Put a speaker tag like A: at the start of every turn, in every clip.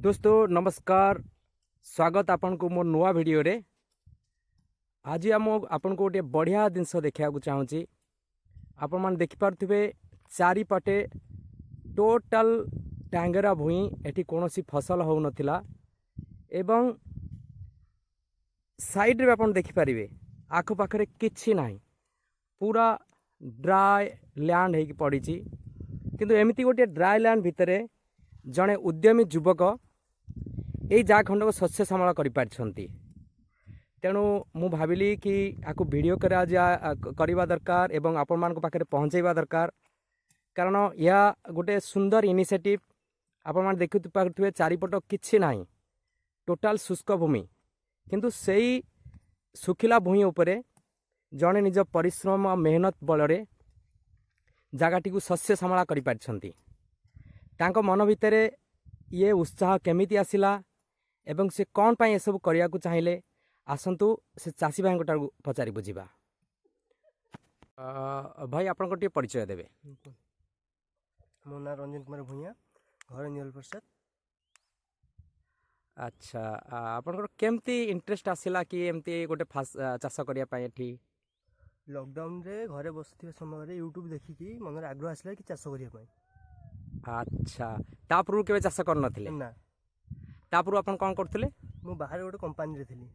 A: ଦୋସ୍ତ, ନମସ୍କାର। ସ୍ୱାଗତ ଆପଣଙ୍କୁ ମୋ ନୂଆ ଭିଡ଼ିଓରେ। ଆଜି ଆମ ଆପଣଙ୍କୁ ଗୋଟିଏ ବଢ଼ିଆ ଜିନିଷ ଦେଖିବାକୁ ଚାହୁଁଛି। ଆପଣମାନେ ଦେଖିପାରୁଥିବେ, ଚାରିପଟେ ଟୋଟାଲ ଟାଙ୍ଗରା ଭୂଇଁ। ଏଠି କୌଣସି ଫସଲ ହେଉନଥିଲା ଏବଂ ସାଇଡ଼୍ରେ ବି ଆପଣ ଦେଖିପାରିବେ, ଆଖପାଖରେ କିଛି ନାହିଁ, ପୁରା ଡ୍ରାଏ ଲ୍ୟାଣ୍ଡ ହେଇକି ପଡ଼ିଛି। କିନ୍ତୁ ଏମିତି ଗୋଟିଏ ଡ୍ରାଏ ଲ୍ୟାଣ୍ଡ ଭିତରେ ଜଣେ ଉଦ୍ୟମୀ ଯୁବକ ଏଇ ଜାଗା ଖଣ୍ଡକୁ ଶସ୍ୟ ଶ୍ୟାମଳ କରିପାରିଛନ୍ତି। ତେଣୁ ମୁଁ ଭାବିଲି କି ଆକୁ ଭିଡ଼ିଓ କରିବା ଦରକାର ଏବଂ ଆପଣମାନଙ୍କ ପାଖରେ ପହଞ୍ଚାଇବା ଦରକାର, କାରଣ ଏହା ଗୋଟେ ସୁନ୍ଦର ଇନିସିଏଟିଭ୍। ଆପଣମାନେ ଦେଖିପାରୁଥିବେ, ଚାରିପଟ କିଛି ନାହିଁ, ଟୋଟାଲ ଶୁଷ୍କ ଭୂମି। କିନ୍ତୁ ସେଇ ଶୁଖିଲା ଭୂଇଁ ଉପରେ ଜଣେ ନିଜ ପରିଶ୍ରମ ଆଉ ମେହନତ ବଳରେ ଜାଗାଟିକୁ ଶସ୍ୟ ଶ୍ୟାମଳା କରିପାରିଛନ୍ତି। ତାଙ୍କ ମନ ଭିତରେ ଇଏ ଉତ୍ସାହ କେମିତି ଆସିଲା ଏବଂ ସେ କ'ଣ ପାଇଁ ଏସବୁ କରିବାକୁ ଚାହିଁଲେ, ଆସନ୍ତୁ ସେ ଚାଷୀ ଭାଇଙ୍କ ଠାରୁ ପଚାରି ବୁଝିବା। ଭାଇ, ଆପଣଙ୍କ ଟିକେ ପରିଚୟ ଦେବେ।
B: ମୋ ନାଁ ରଞ୍ଜନ କୁମାର ଭୂଇଁଆ, ଘର ନିଅଲ ପ୍ରସାଦ।
A: ଆଚ୍ଛା, ଆପଣଙ୍କର କେମିତି ଇଣ୍ଟରେଷ୍ଟ ଆସିଲା କି ଏମିତି ଗୋଟେ ଚାଷ କରିବା ପାଇଁ ଏଠି?
B: ଲକଡାଉନରେ ଘରେ ବସିଥିବା ସମୟରେ ୟୁଟ୍ୟୁବ୍ ଦେଖିକି ମନରେ ଆଗ୍ରହ ଆସିଲା କି ଚାଷ କରିବା ପାଇଁ।
A: ଆଚ୍ଛା, ତା ପୂର୍ବରୁ କେବେ ଚାଷ କରିନଥିଲେ?
B: ନା।
A: ତା ପୂର୍ବରୁ ଆପଣ କ'ଣ କରୁଥିଲେ?
B: ମୁଁ ବାହାରେ ଗୋଟେ କମ୍ପାନୀରେ ଥିଲି।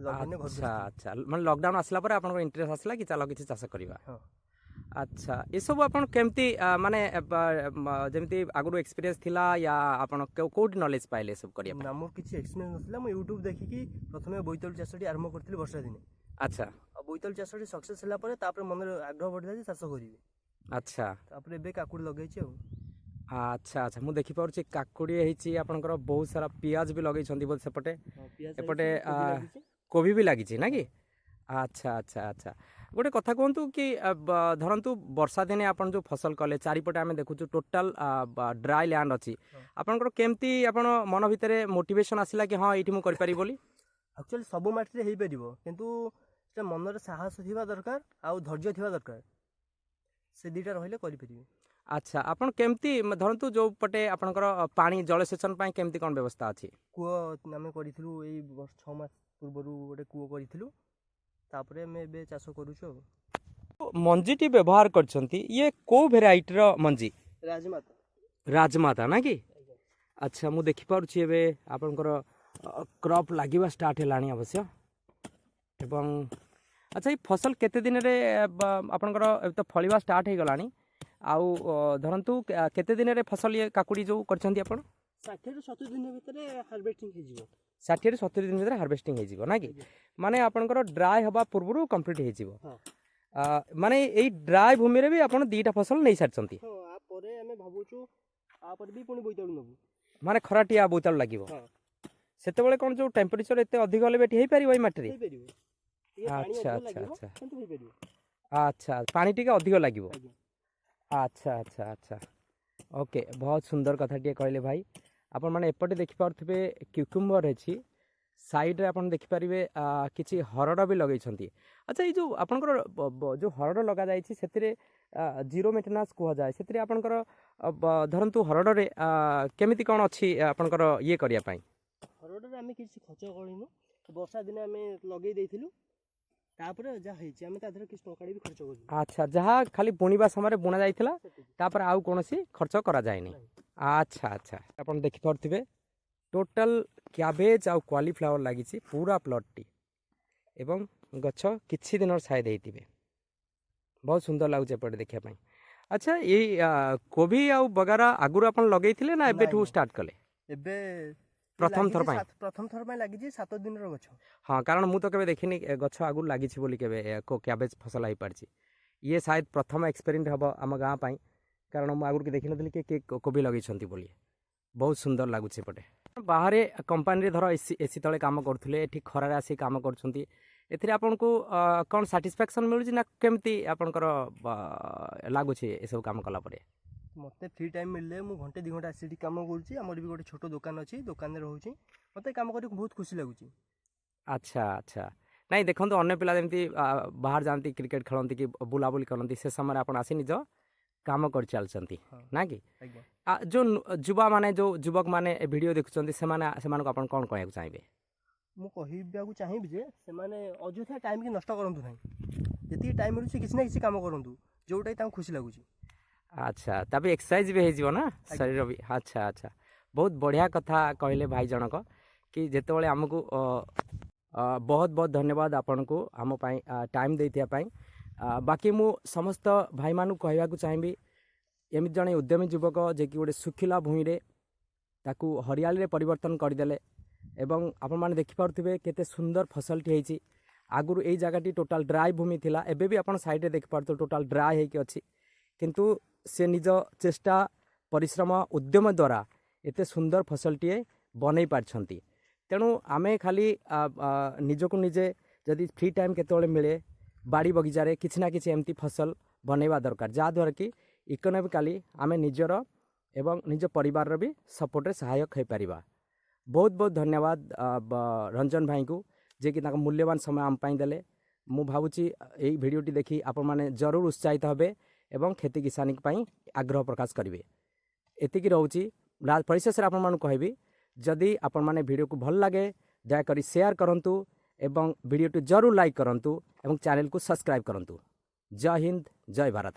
B: ଲକଡାଉନରେ ଘରକୁ ଆସିଥିଲି।
A: ଆଚ୍ଛା, ମାନେ ଲକଡାଉନ୍ ଆସିଲା ପରେ ଆପଣଙ୍କର ଇଣ୍ଟରେଷ୍ଟ ଆସିଲା କି ଚାଲ କିଛି ଚାଷ କରିବା।
B: ହଁ।
A: ଆଚ୍ଛା, ଏସବୁ ଆପଣ କେମିତି ମାନେ ଯେମିତି ଆଗରୁ ଏକ୍ସପିରିଏନ୍ସ ଥିଲା ୟା ଆପଣ କୋଉଠି ନଲେଜ ପାଇଲେ ଏସବୁ କରିବା ପାଇଁ?
B: ନା, ମୋର କିଛି ଏକ୍ସପିରିଏନ୍ସ ନଥିଲା। ମୁଁ ୟୁଟ୍ୟୁବ୍ ଦେଖିକି ପ୍ରଥମେ ବୋଇତାଳୁ ଚାଷଟି ଆରମ୍ଭ କରିଥିଲି ବର୍ଷା ଦିନେ। ଆଉ ବୋଇତାଳୁ ଚାଷଟି ସକ୍ସେସ୍ ହେଲା ପରେ ତାପରେ ମନରେ ଆଗ୍ରହ ବଢ଼ିଲା ଯେ ଚାଷ କରିବି। ତାପରେ ଏବେ କାକୁଡ଼ି ଲଗେଇଛି ଆଉ।
A: ଆଚ୍ଛା, ମୁଁ ଦେଖିପାରୁଛି କାକୁଡ଼ି ହେଇଛି ଆପଣଙ୍କର, ବହୁତ ସାରା ପିଆଜ ବି ଲଗେଇଛନ୍ତି ବୋଧେ ସେପଟେ।
B: ହଁ, ପିଆଜ
A: ଏପଟେ,
B: ଲାଗିଛି, କୋବି ଲାଗିଛି।
A: କୋବି ବି ଲାଗିଛି ନା କି? ଆଚ୍ଛା, ଗୋଟେ କଥା କୁହନ୍ତୁ କି ଧରନ୍ତୁ ବର୍ଷା ଦିନେ ଆପଣ ଯେଉଁ ଫସଲ କଲେ, ଚାରିପଟେ ଆମେ ଦେଖୁଛୁ ଟୋଟାଲ ଡ୍ରାଏ ଲ୍ୟାଣ୍ଡ ଅଛି। ଆପଣଙ୍କର କେମିତି ଆପଣ ମନ ଭିତରେ ମୋଟିଭେସନ୍ ଆସିଲା କି ହଁ, ଏଇଠି ମୁଁ କରିପାରିବି ବୋଲି?
B: ଆକ୍ଚୁଆଲି ସବୁ ମାଟିରେ ହେଇପାରିବ, କିନ୍ତୁ ସେଟା ମନରେ ସାହସ ଥିବା ଦରକାର ଆଉ ଧୈର୍ଯ୍ୟ ଥିବା ଦରକାର। ସେ ଦୁଇଟା ରହିଲେ କରିପାରିବେ।
A: ଆଚ୍ଛା, ଆପଣ କେମିତି ଧରନ୍ତୁ ଯେଉଁ ପଟେ ଆପଣଙ୍କର ପାଣି ଜଳସେଚନ ପାଇଁ କେମିତି କ'ଣ ବ୍ୟବସ୍ଥା ଅଛି?
B: କୂଅ ଆମେ କରିଥିଲୁ, ଏଇ 6 ମାସ ପୂର୍ବରୁ ଗୋଟେ କୂଅ କରିଥିଲୁ। ତାପରେ ଆମେ ଏବେ ଚାଷ କରୁଛୁ ଆଉ।
A: ମଞ୍ଜିଟି ବ୍ୟବହାର କରିଛନ୍ତି, ଇଏ କେଉଁ ଭେରାଇଟିର ମଞ୍ଜି?
B: ରାଜମାତା।
A: ରାଜମାତା ନା କି? ଆଚ୍ଛା, ମୁଁ ଦେଖିପାରୁଛି ଏବେ ଆପଣଙ୍କର କ୍ରପ୍ ଲାଗିବା ଷ୍ଟାର୍ଟ ହେଲାଣି ଅବଶ୍ୟ। ଏବଂ ଆଚ୍ଛା, ଏଇ ଫସଲ କେତେ ଦିନରେ ଆପଣଙ୍କର ଏବେ ତ ଫଳିବା ଷ୍ଟାର୍ଟ ହେଇଗଲାଣି, ଆଉ ଧରନ୍ତୁ କେତେ ଦିନରେ ଫସଲ ଇଏ କାକୁଡ଼ି ଯେଉଁ କରିଛନ୍ତି ଆପଣ?
B: 60ରୁ 70 ଦିନ ଭିତରେ ହାର୍ଭେଷ୍ଟିଂ ହେଇଯିବ।
A: 60ରୁ 70 ଦିନ ଭିତରେ ହାର୍ଭେଷ୍ଟିଂ ହେଇଯିବ ନା କି?
B: ଆଜ୍ଞା।
A: ମାନେ ଆପଣଙ୍କର ଡ୍ରାଏ ହେବା ପୂର୍ବରୁ କମ୍ପ୍ଲିଟ୍ ହେଇଯିବ?
B: ହଁ।
A: ମାନେ ଏଇ ଡ୍ରାଏ ଭୂମିରେ ବି ଆପଣ ଦୁଇଟା ଫସଲ ନେଇସାରିଛନ୍ତି?
B: ହଁ, ଆ ପରେ ଆମେ ଭାବୁଛୁ ଆ ପରେ ବି ପୁଣି ବୋଇତାଳୁ ନେବୁ।
A: ମାନେ ଖରାଟିଆ ବୋଇତାଳୁ ଲାଗିବ?
B: ହଁ।
A: ସେତେବେଳେ କ'ଣ ଯେଉଁ ଟେମ୍ପରେଚର ଏତେ ଅଧିକ ହେଲେ ବି ଏଠି ହେଇପାରିବ ଏଇ ମାଟିରେ?
B: ହେଇପାରିବ, ଟିକେ ପାଣି ଅଧିକ ଲାଗିବ, କିନ୍ତୁ ହେଇପାରିବ।
A: ଆଚ୍ଛା, ପାଣି ଟିକେ ଅଧିକ ଲାଗିବ।
B: ଆଜ୍ଞା।
A: ଆଚ୍ଛା, ଓକେ, ବହୁତ ସୁନ୍ଦର କଥା ଟିକେ କହିଲେ ଭାଇ। ଆପଣମାନେ ଏପଟେ ଦେଖିପାରୁଥିବେ କ୍ୟୁକୁମ୍ବର ଅଛି, ସାଇଡ଼୍ରେ ଆପଣ ଦେଖିପାରିବେ କିଛି ହରଡ଼ ବି ଲଗେଇଛନ୍ତି। ଆଚ୍ଛା, ଏଇ ଯେଉଁ ଆପଣଙ୍କର ଯେଉଁ ହରଡ଼ ଲଗାଯାଇଛି, ସେଥିରେ ଜିରୋ ମେଣ୍ଟେନାନ୍ସ କୁହାଯାଏ, ସେଥିରେ ଆପଣଙ୍କର ଧରନ୍ତୁ ହରଡ଼ରେ କେମିତି କ'ଣ ଅଛି ଆପଣଙ୍କର ଇଏ କରିବା ପାଇଁ?
B: ହରଡ଼ରେ ଆମେ କିଛି ଖର୍ଚ୍ଚ କରିନୁ। ବର୍ଷା ଦିନେ ଆମେ ଲଗେଇ ଦେଇଥିଲୁ, ତାପରେ ଯାହା ହେଇଛି। ଆମେ ତା ଦେହରେ କିଛି ଟଙ୍କାଟେ ବି ଖର୍ଚ୍ଚ କରିନୁ।
A: ଆଚ୍ଛା, ଯାହା ଖାଲି ବୁଣିବା ସମୟରେ ବୁଣା ଯାଇଥିଲା।
B: ସେତିକି।
A: ତାପରେ ଆଉ କୌଣସି ଖର୍ଚ୍ଚ କରାଯାଇନି?
B: ନାହିଁ।
A: ଆଚ୍ଛା, ଆପଣ ଦେଖିପାରୁଥିବେ ଟୋଟାଲ କ୍ୟାବେଜ୍ ଆଉ କଲିଫ୍ଲାୱାର ଲାଗିଛି ପୁରା ପ୍ଲଟ୍ଟି ଏବଂ ଗଛ କିଛି ଦିନର ସାଇଜ୍ ହେଇଥିବେ। ବହୁତ ସୁନ୍ଦର ଲାଗୁଛି ଏପଟେ ଦେଖିବା ପାଇଁ। ଆଚ୍ଛା, ଏଇ କୋବି ଆଉ ବଗାରା ଆଗରୁ ଆପଣ ଲଗେଇଥିଲେ ନା ଏବେଠୁ
B: ନାଇଁ।
A: ଷ୍ଟାର୍ଟ କଲେ?
B: ଏବେ
A: ପ୍ରଥମ ଥର
B: ଲାଗିଛି।
A: ପାଇଁ?
B: ପ୍ରଥମ ଥର ପାଇଁ ଲାଗିଛି, 7 ଦିନର ଗଛ।
A: ହଁ, କାରଣ ମୁଁ ତ କେବେ ଦେଖିନି ଏ ଗଛ ଆଗରୁ ଲାଗିଛି ବୋଲି, କେବେ କ୍ୟାବେଜ୍ ଫସଲ ହେଇପାରିଛି। ଇଏ ସାୟଦ ପ୍ରଥମ ଏକ୍ସପେରିମେଣ୍ଟ ହେବ ଆମ ଗାଁ ପାଇଁ, କାରଣ ମୁଁ ଆଗରୁ ଦେଖିନଥିଲି କି କିଏ କୋବି ଲଗେଇଛନ୍ତି ବୋଲି। ବହୁତ ସୁନ୍ଦର ଲାଗୁଛି ଏପଟେ। ବାହାରେ କମ୍ପାନୀରେ ଧର ଏସି ତଳେ କାମ କରୁଥିଲେ, ଏଠି ଖରାରେ ଆସି କାମ କରୁଛନ୍ତି। ଏଥିରେ ଆପଣଙ୍କୁ କ'ଣ ସାଟିସ୍ଫ୍ୟାକ୍ସନ୍ ମିଳୁଛି ନା କେମିତି ଆପଣଙ୍କର ଲାଗୁଛି ଏସବୁ କାମ କଲା ପରେ?
B: ମୋତେ ଫ୍ରି ଟାଇମ୍ ମିଳିଲେ ମୁଁ ଘଣ୍ଟେ 2 ଘଣ୍ଟା ଆସି ଏଠି କାମ କରୁଛି। ଆମର ବି ଗୋଟେ ଛୋଟ ଦୋକାନ ଅଛି, ଦୋକାନରେ ରହୁଛି। ମୋତେ କାମ କରିବାକୁ ବହୁତ ଖୁସି ଲାଗୁଛି।
A: ଆଚ୍ଛା, ନାଇଁ ଦେଖନ୍ତୁ, ଅନ୍ୟ ପିଲା ଯେମିତି ବାହାର ଯାଆନ୍ତି, କ୍ରିକେଟ ଖେଳନ୍ତି କି ବୁଲାବୁଲି କରନ୍ତି, ସେ ସମୟରେ ଆପଣ ଆସି ନିଜ କାମ କରିଚାଲିଛନ୍ତି।
B: ହଁ।
A: ନା କି?
B: ଆଜ୍ଞା।
A: ଯେଉଁ ଯୁବାମାନେ, ଯେଉଁ ଯୁବକମାନେ ଏ ଭିଡ଼ିଓ ଦେଖୁଛନ୍ତି, ସେମାନଙ୍କୁ ଆପଣ କ'ଣ କହିବାକୁ ଚାହିଁବେ?
B: ମୁଁ କହିବାକୁ ଚାହିଁବି ଯେ ସେମାନେ ଅଯଥା ଟାଇମ୍କି ନଷ୍ଟ କରନ୍ତୁ ନାହିଁ। ଯେତିକି ଟାଇମ୍ ମିଳୁଛି, କିଛି ନା କିଛି କାମ କରନ୍ତୁ, ଯେଉଁଟାକି ତାଙ୍କୁ ଖୁସି ଲାଗୁଛି।
A: ଆଚ୍ଛା, ତାପରେ ଏକ୍ସରସାଇଜ୍ ବି ହେଇଯିବ ନା ଶରୀର ବି। ଆଚ୍ଛା, ବହୁତ ବଢ଼ିଆ କଥା କହିଲେ ଭାଇ ଜଣକ କି ଯେତେବେଳେ ଆମକୁ ବହୁତ ବହୁତ ଧନ୍ୟବାଦ ଆପଣଙ୍କୁ ଆମ ପାଇଁ ଟାଇମ୍ ଦେଇଥିବା ପାଇଁ। ବାକି ମୁଁ ସମସ୍ତ ଭାଇମାନଙ୍କୁ କହିବାକୁ ଚାହିଁବି, ଏମିତି ଜଣେ ଉଦ୍ୟମୀ ଯୁବକ ଯିଏକି ଗୋଟେ ଶୁଖିଲା ଭୂଇଁରେ ତାକୁ ହରିୟାଳିରେ ପରିବର୍ତ୍ତନ କରିଦେଲେ ଏବଂ ଆପଣମାନେ ଦେଖିପାରୁଥିବେ କେତେ ସୁନ୍ଦର ଫସଲଟି ହେଇଛି। ଆଗରୁ ଏଇ ଜାଗାଟି ଟୋଟାଲ୍ ଡ୍ରାଏ ଭୂମି ଥିଲା। ଏବେ ବି ଆପଣ ସାଇଡ଼୍ରେ ଦେଖିପାରୁଥିବେ, ଟୋଟାଲ୍ ଡ୍ରାଏ ହେଇକି ଅଛି। କିନ୍ତୁ ସେ ନିଜ ଚେଷ୍ଟା, ପରିଶ୍ରମ, ଉଦ୍ୟମ ଦ୍ୱାରା ଏତେ ସୁନ୍ଦର ଫସଲଟିଏ ବନେଇ ପାରିଛନ୍ତି। ତେଣୁ ଆମେ ଖାଲି ନିଜକୁ ନିଜେ ଯଦି ଫ୍ରି ଟାଇମ୍ କେତେବେଳେ ମିଳେ, ବାଡ଼ି ବଗିଚାରେ କିଛି ନା କିଛି ଏମିତି ଫସଲ ବନେଇବା ଦରକାର, ଯାହାଦ୍ୱାରା କି ଇକୋନୋମିକାଲି ଆମେ ନିଜର ଏବଂ ନିଜ ପରିବାରର ବି ସପୋର୍ଟରେ ସହାୟକ ହୋଇପାରିବା। ବହୁତ ବହୁତ ଧନ୍ୟବାଦ ରଞ୍ଜନ ଭାଇଙ୍କୁ, ଯିଏକି ତାଙ୍କ ମୂଲ୍ୟବାନ ସମୟ ଆମ ପାଇଁ ଦେଲେ। ମୁଁ ଭାବୁଛି ଏଇ ଭିଡ଼ିଓଟି ଦେଖି ଆପଣମାନେ ଜରୁର ଉତ୍ସାହିତ ହେବେ ଏବଂ ଖେତି କିଷାନୀ ପାଇଁ ଆଗ୍ରହ ପ୍ରକାଶ କରିବେ। ଏତିକି ରହୁଛି। ପରିଶେଷରେ ଆପଣମାନଙ୍କୁ କହିବି, ଯଦି ଆପଣମାନେ ଭିଡ଼ିଓକୁ ଭଲ ଲାଗେ, ଦୟାକରି ସେୟାର କରନ୍ତୁ ଏବଂ ଭିଡ଼ିଓଟି ଜରୁର ଲାଇକ୍ କରନ୍ତୁ ଏବଂ ଚ୍ୟାନେଲକୁ ସବସ୍କ୍ରାଇବ୍ କରନ୍ତୁ। ଜୟ ହିନ୍ଦ, ଜୟ ଭାରତ।